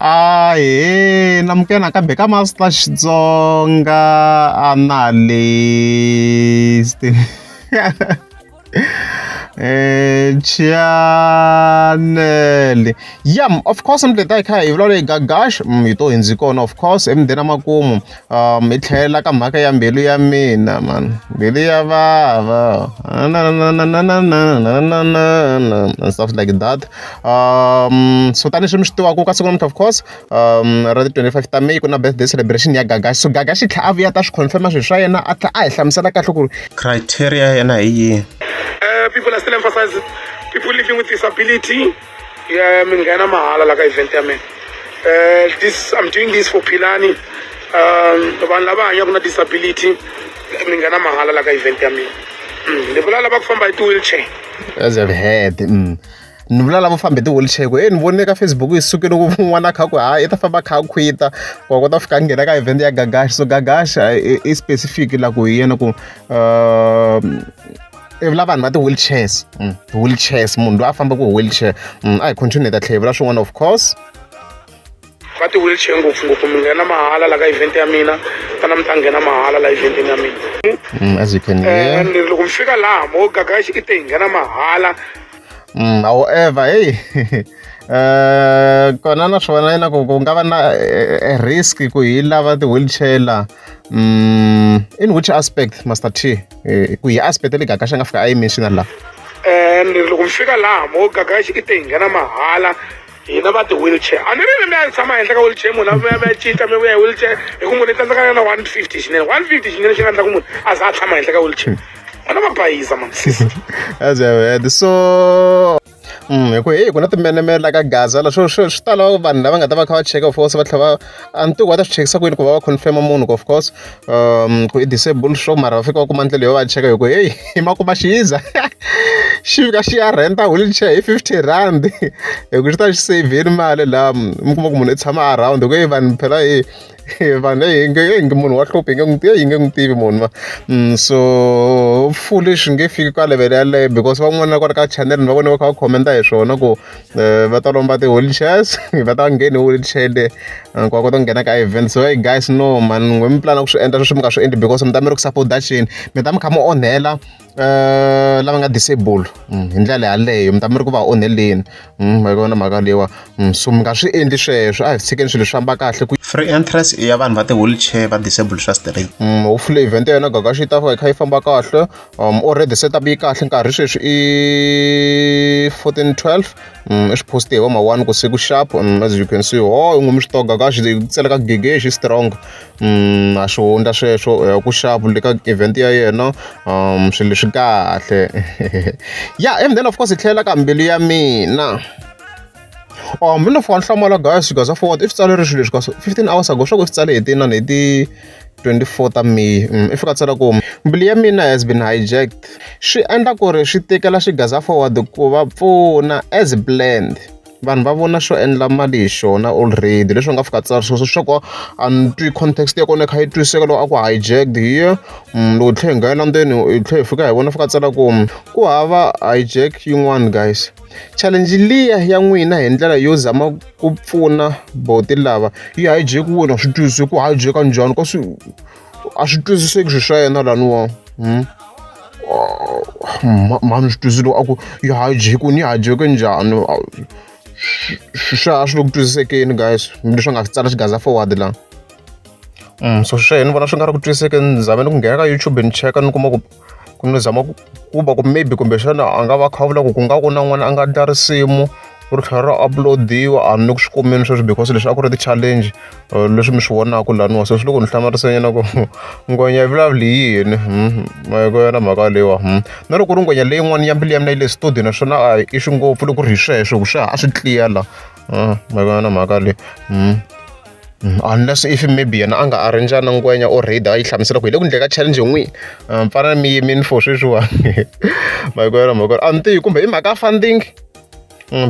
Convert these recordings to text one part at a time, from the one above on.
Ahee namukela nakambe ka Master Xitsonga Analyst channel ya of course mi ta hi kha hi vulavula hi Gagash hi to hindzi kona of course emudeni makumu hi tlhelela ka mhaka ya mbilu ya mina man mbilu ya vava and stuff like that. So tanihi mi swi tivaka ka siku namuntlha, of course, ra ti 25 ta May ku na birthday celebration ya Gagash. So Gagash i tlhela a vuya ta swi confirma swilo swa yena, a tlhela a hi hlamusela kahle ku ri criteria ya yena hi yihi. People are still emphasizing people living with disability. Yeah, mi nghena mahala la ka event ya mina. This I'm doing this for Philani. Vanhu lava hanyaka na disability, mi nghena mahala la ka event ya mina. Ni vula lava ku famba hi ti-wheelchair. As I've heard, ni vula lavo famba hi ti-wheelchair ku e ni vonile ka Facebook yi sukile ku n'wana a kha ku hayi i ta famba a kha a khwita ku a kota ku fika a nghena ka event ya Gagash. So Gagash i specific la ku hi yena ku i vula vanhu va ti-wheelchairs, wheelchairs, munhu loyi a fambaka hi wheelchair. A hi continue, hi ta tlhela hi vula swin'wana, of course. Va ti-wheelchair ngopfungopfu, mi nghena mahala la ka event ya mina. Tana mi ta nghena mahala la eventini ya mina. As you can hear. Ni ri loko mi fika laha mo Gagash i te hi nghena mahala. However, hey, kona na swona yena ku nga va na risk ku hi lava ti-wheelchair la. In which aspect, Master T? Ku hi aspect leyi Gagash a nga fika a yi mention la? Ni ri loko mi fika laha mo Gagash i te hi nghena mahala hina va ti-wheelchair. A ni ri mi ya tshama henhla ka wheelchair, munhu a vuya mi ya cinca, mi vuya hi wheelchair, hi ku munhu i tsandzeka na 150 xinene, 150 xinene xi nga endla ku munhu a za a tshama henhla ka wheelchair. Vana va bayiza man. As I've heard. So hi ku hey, ku na timenemene la ka Gaza la swo swi tala vanhu lava nga ta va kha va cheka, of course, va tlhela va a ni tivi ku va ta swi chekisa ku yini ku va va confirm munhu ku of course ku i disable swo, mara va fika va kuma ndlela yo va cheka hi ku hey, hi ma kuma xiza xi fika xi ya rent wheelchair hi R50 hi ku xi ta xi save-ini mali laha. Mi kuma ku munhu i tshama around hi ku hey, vanhu phela hey, vanhu hi nge hi nge munhu wa hlupha, hi nge n'wi hi nge n'wi tivi munhu ma. So hopefully swi nge fiki ka level yaleyo because van'wana kwala ka channel ni va vone va kha va commenta hi swona ku va ta lomba ti-wheelchairs, va ta ngheni hi wheelchair le ku va kota ku nghena ka event. So hey guys, no man, n'we mi plana ku swi endla sweswi, mi nga swi endli because mi ta mi ri ku support-eni, mi ta mi kha mi onhela lava nga disable hi ndlela yaleyo, mi ta mi ri ku va onheleni. Ma yi vona mhaka leyiwa? So mi nga swi endli sweswo, a hi tshikeni swilo swi famba kahle ku Free entrance i ya vanhu va ti-wheelchair, va disable swa straight. Hopefully event ya yena Gagash yi ta va yi kha yi famba kahle. Already setup yi kahle, nkarhi sweswi i 14:12. I swi post hi va ma 1 ku siku sharp. As you can see, ho n'wi mi swi tiva Gagash yi tsela ka Gagash strong. A swi hundza sweswo ku sharp le ka event ya yena. Swilo leswi kahle, yeah. And then of course hi tlhela ka mbilu ya mina. Oh, mina fika ni hlamala guys, Gaza Forward i swi tsaleri swilo leswi kasi 15 hours ago, swa ku i swi tsale hi tinani, hi ti 24 ta May. I fika tsala ku mbilu ya mina has been hijacked, swi endla ku ri swi tekela xigaza forward ku va pfuna as planned. Vanhu va vona swo endla mali hi xona already leswi nga fika tsala sweswo swa ku a ni twi context ya kona yi kha yi twisiseka loko a ku hijacked here. Loko hi tlhela hi nghena ndzeni, hi tlhela hi fika hi vona fika tsala ku ku hava hijack yin'wana guys, challenge liya ya n'wina hi ndlela yo zama ku pfuna boti lava yi hijack-iwile. A swi twisisi ku hijack njhani kasi, a swi twisiseki swilo swa yena laniwa. Mhani swi twisisi loko a ku yi hijack-iwile, yi hijack njhani? Swi a swi le ku twisisekeni guys leswi a nga swi tsala xigaza forward la. So swi ni vona swi nga ri ku twisisekeni. Ni zame ni ku nghena ka YouTube ni cheka, ni kuma ku ni zama ku va ku maybe kumbexana a nga va kha a vula ku ku nga ku na n'wana a nga endla risimu ri tlhela ra upload-iwa. A ni le ku swi kumeni sweswi because leswi a ku ri ti-challenge leswi mi swi vonaka laniwa. So swi le ku ni hlamarisanyana ku ngwenya yi vulavula hi yini. Ma yi vona mhaka leyiwa? Na loko ku ri ngwenya leyin'wana ya mbilu ya mina yi le studio naswona a hi issue ngopfu loko ku ri hi sweswo ku swa a swi clear la. Ma yi vona mhaka leyi? Unless if maybe yena a nga arrange na ngwenya already, a yi hlamusela ku hi le ku endleni ka challenge n'wini pfana mi yimini for sweswiwani. Ma yi vona mhaka? A ni tivi kumbe i mhaka ya funding,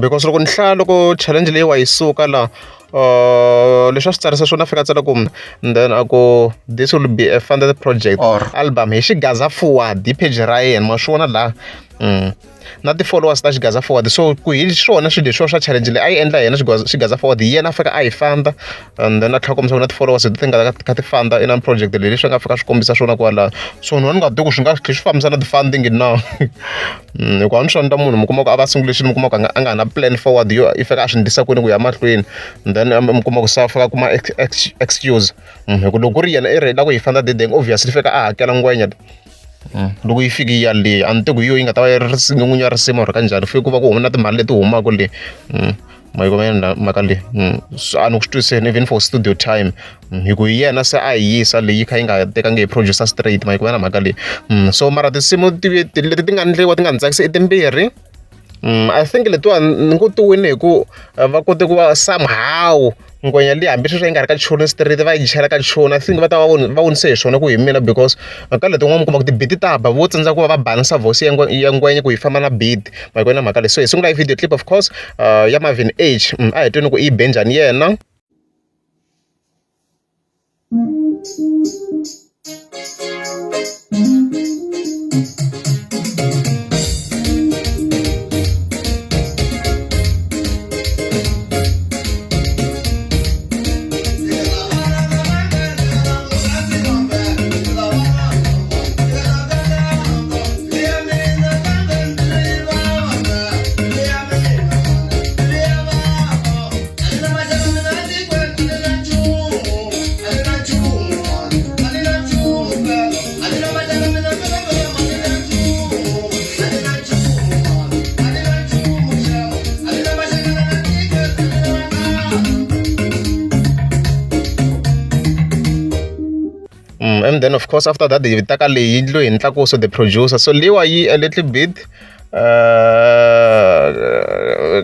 because loko ni hlaya loko challenge leyiwa yi suka la, leswi a swi tsarisa swona, a fika a tsala ku and then a ku this will be a funded project Or album hi xigaza forward hi page ra yena. Ma swi vona laha? Na ti-followers ta Xigaza Forward so ku hi swona swilo leswiwa swa challenge leyi a yi endla yena Xigaza Forward hi yena a fika a yi funda and then a tlhela a kombisa ku na ti-followers leti ti nga ta kha ti funda inani project leyi leswi a nga fika swi kombisa swona kwalano so ni vona ni nga tivi ku swi nga tlhe swi fambisana ti-funding na hikuva a ni swi endla munhu mi kuma ku a va a sungule xilo mi kuma ku a nga a nga ha na plan forward yo i fika a swi endlisa kwini ku ya mahlweni and then mi kuma ku se a fika a kuma excuse hi ku loko ku ri yena i ri i lava ku yi funda dedeni obviously i fika a hakela ngwenya loko yi fike yi ya le a ni tivi ku hi yo yi nga ta va yi ri n'winyi wa risimu or kanjhani fike ku va ku huma na timali leti humaka le ma yi vona mhaka leyi so a ni ku swi twisiseni even for studio time hi ku hi yena se a yi yisa leyi yi kha yi nga tekangi hi producer straight ma yi vona mhaka leyi so mara tinsimu leti ti nga endliwa ti nga ni tsakisi i timbirhi I think letiwani ni ngo ti wini hi ku va kote ku va somehow ngwenya liya hambi sweswi a yi nga ri ka choni straight va yi chela ka choni I think va ta va va vonise hi swona ku hi mina because ka letin'wana mi kuma ku ti-beat ta ba vo tsandzeka ku va va balance voice ya ya ngwenya ku yi famba na beat ma yi vona mhaka leyi so hi sungula hi video clip of course ya Marvin H a hi tweni ku i yi be njhani yena. And then of course after that hi ta ka leyi yindlu hi Ntlakuso the producer so leyiwa yi a little bit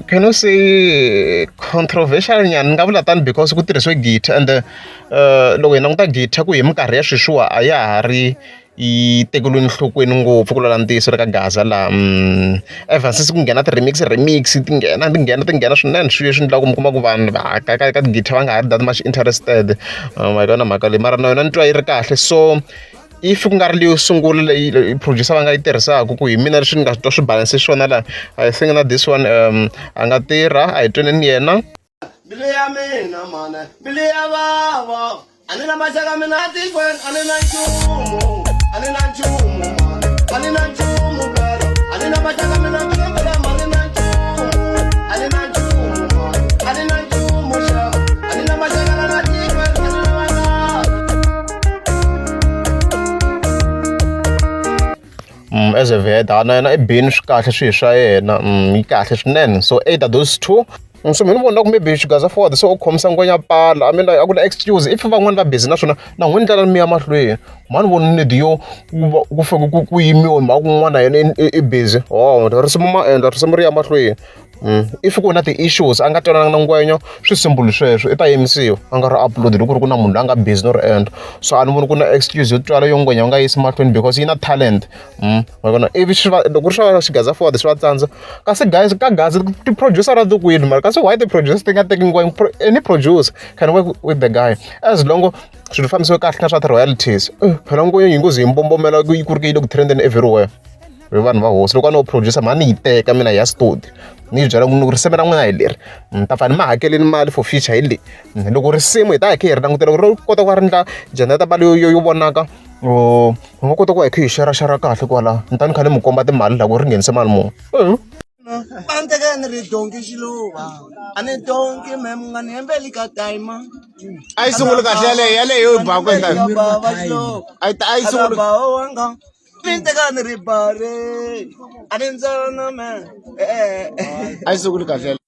can you say controversial nyana ni nga vula tano because ku tirhisiwe guitar and loko hi languta guitar ku hi minkarhi ya sweswiwa a ya ha ri yi tekeriwi enhlokweni ngopfu ku lwela ntiyiso le ka Gaza laha ever since ku nghena ti-remix remix ti nghena ti nghena ti nghena swinene swilo leswi endlaka mi kuma ku vanhu va ka ka ka ti-guitar va nga ha ri that much interested ma yi vona mhaka leyi mara na yona ni twa yi ri kahle so if ku nga ri leyo sungula leyi producer va nga yi tirhisaka ku hi mina leswi ni nga swi twa swi balance swona laha I think na this one a nga tirha a hi tweneni yena. Mbilu ya mina mhani mbilu ya vava a ni na maxaka mina atikweni a ni na nchumu a ni na nchumu mhani a ni na nchumu brother a ni na maxaka mina mbilu a ni na nchumu a ni na nchumu mhani a ni na nchumu xava a ni na maxaka la na tikweni a ni na vanghana. As a vet na yena i bini swi kahle swilo swa yena yi kahle swinene so either those two so mina ni vona ku maybe Xigaza Forward se u khomisa ngwenya pala I mean like a ku na excuse if van'wani va busy naswona na n'wina ndlela mi ya mahlweni mhani vona need yo ku va ku fike ku ku yimiwa hi mhaka ku un'wana na yena i busy oh risimu ma endla risimu ri ya mahlweni. If ku na ti-issues a nga twanananga na ngwenya swi simple sweswo i ta yimisiwa a nga ri upload loko ku ri ku na munhu loyi a nga busy no ri endla so a ni voni ku na excuse yo twala yo ngwenya u nga yisi mahlweni because yi na talent ma vona ivi swi va loko ku ri swa Xigaza Forward swi va tsandza kasi guys ka Gaza ti-producer ti kwini mara kasi why ti-producer ti nga teki ngwenya any producer can work with the guy as long swilo fambisiwe kahle na swa ti-royalties phela ngwenya yi ngo ze yi mbombomela ku ri ku yi le ku trend-eni everywhere. He vanhu va hosi loko a no producer mhani ni yi teka mina ya studio ni yi byela ku risimu ra n'wina hi leri ni ta pfa ni ma hakeleni mali for future hi leyi loko risimu hi ta hi kha hi ri langutela ku ri kota ku va ri endla generate mali yo yo vonaka or hi nga kota ku va hi kha hi xeraxera kahle kwala ni ta ni kha ni mi komba timali la ku ri nghenise mali muni. Va ni teke ni ri donki xiluva a ni donki me mi nga ni hembeli ka timer A yi sunguli kahle yaleyo yaleyo yi ba ku endla a yi a yi sunguli wanga ni teka ni ri bare a ni ntsena me a yi sunguli kahle.